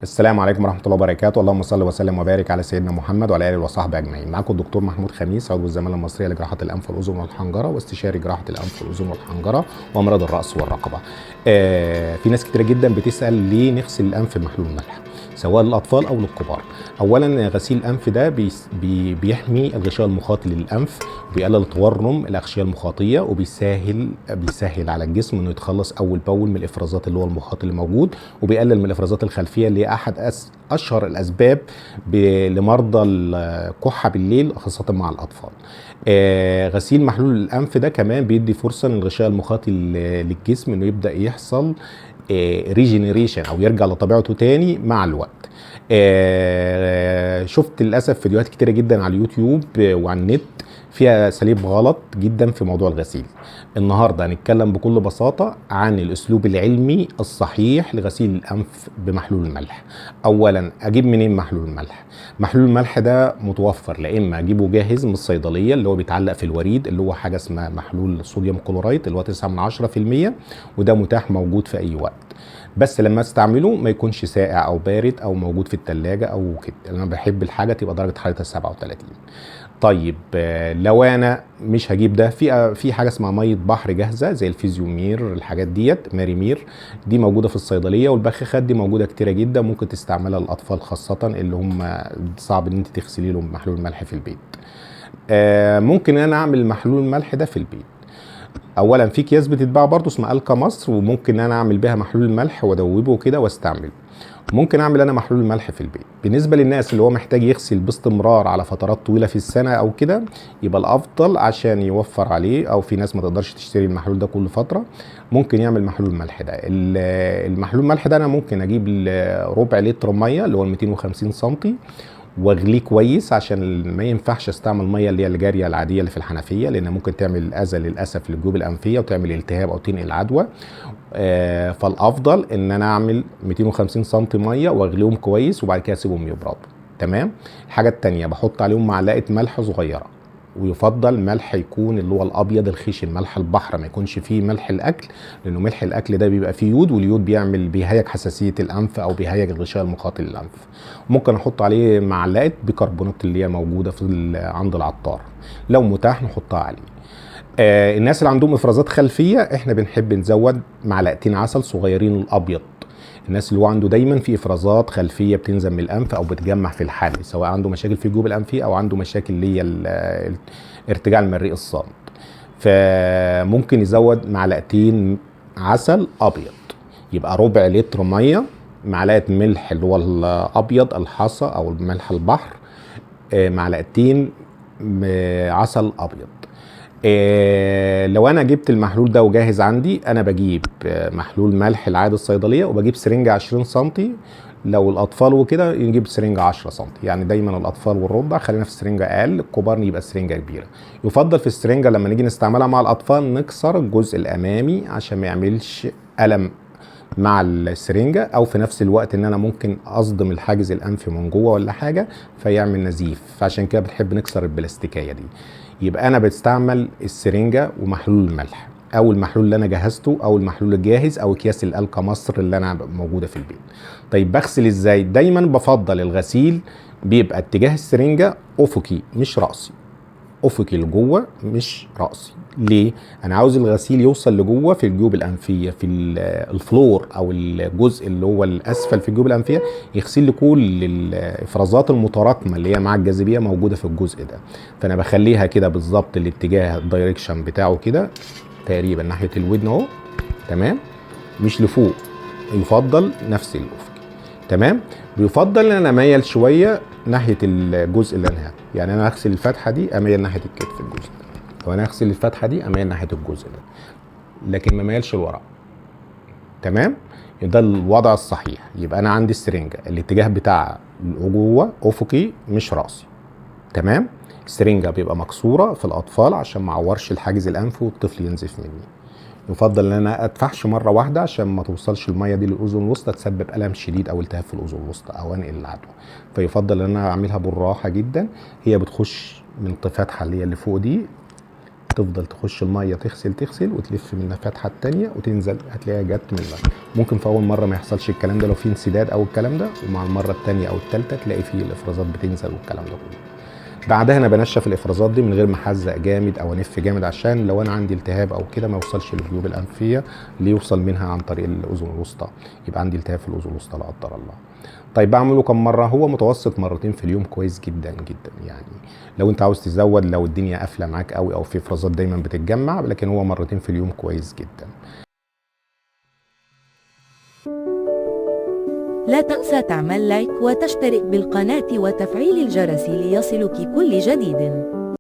السلام عليكم ورحمة الله وبركاته، اللهم صل وسلم وبارك على سيدنا محمد وعلى آله وصحبه أجمعين. معاكم الدكتور محمود خميس، عضو الزمالة المصرية لجراحة الأنف والأذن والحنجرة، واستشاري جراحة الأنف والأذن والحنجرة وأمراض الرأس والرقبة. في ناس كتيرة جدا بتسأل ليه نغسل الأنف بمحلول ملح، سواء للأطفال أو للكبار. أولا غسيل الأنف ده بيحمي الغشاء المخاطي للأنف، وبيقلل تورم الأغشية المخاطية، وبيسهل على الجسم إنه يتخلص أول بأول من الإفرازات اللي هو المخاط اللي موجود، وبيقلل من الإفرازات الخلفية اللي هي أحد أشهر الأسباب لمرضى الكحة بالليل، خاصة مع الأطفال. غسيل محلول الأنف ده كمان بيدي فرصة للغشاء المخاطي للجسم إنه يبدأ يحصل regeneration أو يرجع لطبيعته تاني مع الوقت. شفت للأسف فيديوهات كتيرة جدا على اليوتيوب وعلى النت فيها أساليب غلط جدا في موضوع الغسيل. النهارده هنتكلم بكل بساطة عن الأسلوب العلمي الصحيح لغسيل الأنف بمحلول الملح. أولا أجيب منين محلول الملح؟ محلول الملح ده متوفر، لا إما أجيبه جاهز من الصيدلية اللي هو بيتعلق في الوريد، اللي هو حاجة اسمها محلول صوديوم كلورايد اللي هو 9.10%، وده متاح موجود في أي وقت، بس لما استعمله ما يكونش ساقع او بارد او موجود في التلاجة او كده، انا بحب الحاجة تبقى درجه حرارتها 37. طيب لو انا مش هجيب ده، في حاجة اسمها مية بحر جاهزة زي الفيزيومير، الحاجات ديت ماريمير دي موجودة في الصيدلية، والبخاخات دي موجودة كتيرة جدا، ممكن تستعملها للاطفال خاصة اللي هم صعب ان انت تغسلي لهم محلول ملح في البيت. ممكن انا اعمل محلول الملح ده في البيت. اولا في اكياس بتتباع برضه اسمها الكا مصر، وممكن انا اعمل بيها محلول الملح وادوبه كده واستعمله. ممكن اعمل انا محلول الملح في البيت. بالنسبة للناس اللي هو محتاج يغسل باستمرار على فترات طويلة في السنة او كده، يبقى الافضل عشان يوفر عليه، او في ناس ما تقدرش تشتري المحلول ده كل فترة، ممكن يعمل محلول الملح ده. المحلول الملح ده انا ممكن اجيب ربع لتر مية اللي هو 250 سنتي واغليه كويس، عشان ما ينفعش استعمل مية اللي هي الجارية العادية اللي في الحنفية، لان ممكن تعمل اذى للاسف للجيوب الانفيه وتعمل التهاب او تنقل عدوى. فالافضل ان انا اعمل 250 سنتي مية واغليهم كويس، وبعد كده اسيبهم يبردوا. تمام. الحاجة التانية بحط عليهم معلقه ملح صغيرة، ويفضل ملح يكون اللي هو الابيض الخشن، ملح البحر، ما يكونش فيه ملح الاكل، لانه ملح الاكل ده بيبقى فيه يود، واليود بيهيج حساسية الانف او بيهيج الغشاء المخاطي للانف. ممكن احط عليه معلقه بيكربونات اللي هي موجودة عند العطار، لو متاح نحطها عليه. الناس اللي عندهم افرازات خلفية احنا بنحب نزود معلقتين عسل صغيرين الابيض. الناس اللي هو عنده دايما في افرازات خلفية بتنزل من الانف او بتجمع في الحلق، سواء عنده مشاكل في الجيوب الانفيه او عنده مشاكل اللي هي ارتجاع المريء الصامت، فممكن يزود معلقتين عسل ابيض. يبقى ربع لتر مية، معلقه ملح اللي هو الابيض الحصى او ملح البحر، معلقتين عسل ابيض. لو انا جبت المحلول ده وجاهز عندي، انا بجيب محلول ملح العادي الصيدلية، وبجيب سرنجه 20 سنتي. لو الاطفال وكده نجيب سرنجه 10 سنتي، يعني دايما الاطفال والرضع خلينا في السرنجه اقل، الكبار يبقى سرنجه كبيرة. يفضل في السرنجه لما نيجي نستعملها مع الاطفال نكسر الجزء الامامي عشان ما يعملش الم مع السرنجه، او في نفس الوقت ان انا ممكن اصدم الحاجز الانفي من جوه ولا حاجة فيعمل نزيف، فعشان كده بنحب نكسر البلاستيكية دي. يبقى انا بستعمل السرنجه ومحلول الملح، او المحلول اللي انا جهزته، او المحلول الجاهز، او اكياس الالكا مصر اللي انا موجودة في البيت. طيب بغسل ازاي؟ دايما بفضل الغسيل بيبقى اتجاه السرنجه افقي مش راسي، افقي لجوه مش راسي. ليه؟ انا عاوز الغسيل يوصل لجوه في الجيوب الانفيه، في ال floor او الجزء اللي هو الاسفل في الجيوب الانفيه، يغسل لي كل الافرازات المتراكمة اللي هي مع الجاذبية موجودة في الجزء ده. فانا بخليها كده بالظبط الاتجاه ال direction بتاعه كده تقريبا ناحية الودن اهو، تمام، مش لفوق، يفضل نفس الافق. تمام. بيفضل ان انا اميل شوية ناحية الجزء اللي انا هاخده، يعني انا هغسل الفتحة دي اميل ناحية الكتف الجزء ده، لو انا هغسل الفتحة دي اميل ناحية الجزء ده، لكن ما ميلش لورا. تمام، ده الوضع الصحيح. يبقى انا عندي السرنجه الاتجاه بتاعها جوه افقي مش راسي. تمام. السرنجه بيبقى مكسورة في الاطفال عشان ما اعورش الحاجز الانفي والطفل ينزف مني. يفضل ان انا ادفعش مرة واحدة عشان ما توصلش المية دي للاذن الوسطى تسبب الم شديد او التهاب في الاذن الوسطى او انقل العدوى. فيفضل ان انا اعملها بالراحة جدا. هي بتخش من الفتحة اللي هي اللي فوق دي تفضل تخش المية تغسل تغسل وتلف من الفتحة الثانية وتنزل، هتلاقيها جت من المية. ممكن في اول مرة ما يحصلش الكلام ده لو في انسداد او الكلام ده، ومع المرة الثانية او الثالثة تلاقي فيه الافرازات بتنزل والكلام ده كله. بعدها انا بنشف الافرازات دي من غير ما احزق جامد او انف جامد، عشان لو انا عندي التهاب او كده ما يوصلش للجيوب الانفيه اللي يوصل منها عن طريق الاذن الوسطى، يبقى عندي التهاب في الاذن الوسطى لا قدر الله. طيب بعمله كم مرة؟ هو متوسط مرتين في اليوم كويس جدا جدا. يعني لو انت عاوز تزود، لو الدنيا قافله معاك قوي او في افرازات دايما بتتجمع، لكن هو مرتين في اليوم كويس جدا. لا تنسى تعمل لايك وتشترك بالقناة وتفعيل الجرس ليصلك كل جديد.